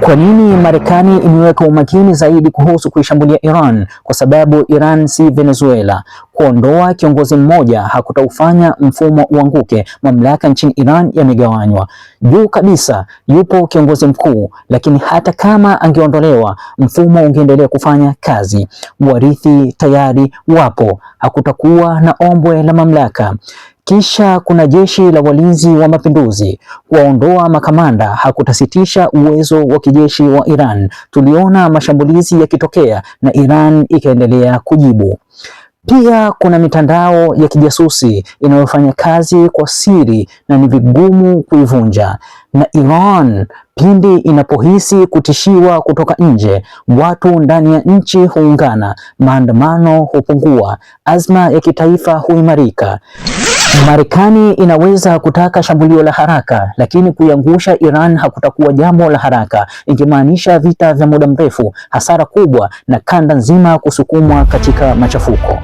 Kwa nini Marekani imeweka umakini zaidi kuhusu kuishambulia Iran? Kwa sababu Iran si Venezuela. Kuondoa kiongozi mmoja hakutaufanya mfumo uanguke. Mamlaka nchini Iran yamegawanywa. Juu kabisa yupo kiongozi mkuu, lakini hata kama angeondolewa, mfumo ungeendelea kufanya kazi. Warithi tayari wapo, hakutakuwa na ombwe la mamlaka. Kisha kuna jeshi la walinzi wa mapinduzi. Kuwaondoa makamanda hakutasitisha uwezo wa kijeshi wa Iran. Tuliona mashambulizi yakitokea na Iran ikaendelea kujibu. Pia kuna mitandao ya kijasusi inayofanya kazi kwa siri na ni vigumu kuivunja. Na Iran pindi inapohisi kutishiwa kutoka nje, watu ndani ya nchi huungana, maandamano hupungua, azma ya kitaifa huimarika. Marekani inaweza kutaka shambulio la haraka, lakini kuiangusha Iran hakutakuwa jambo la haraka. Ingemaanisha vita vya muda mrefu, hasara kubwa na kanda nzima kusukumwa katika machafuko.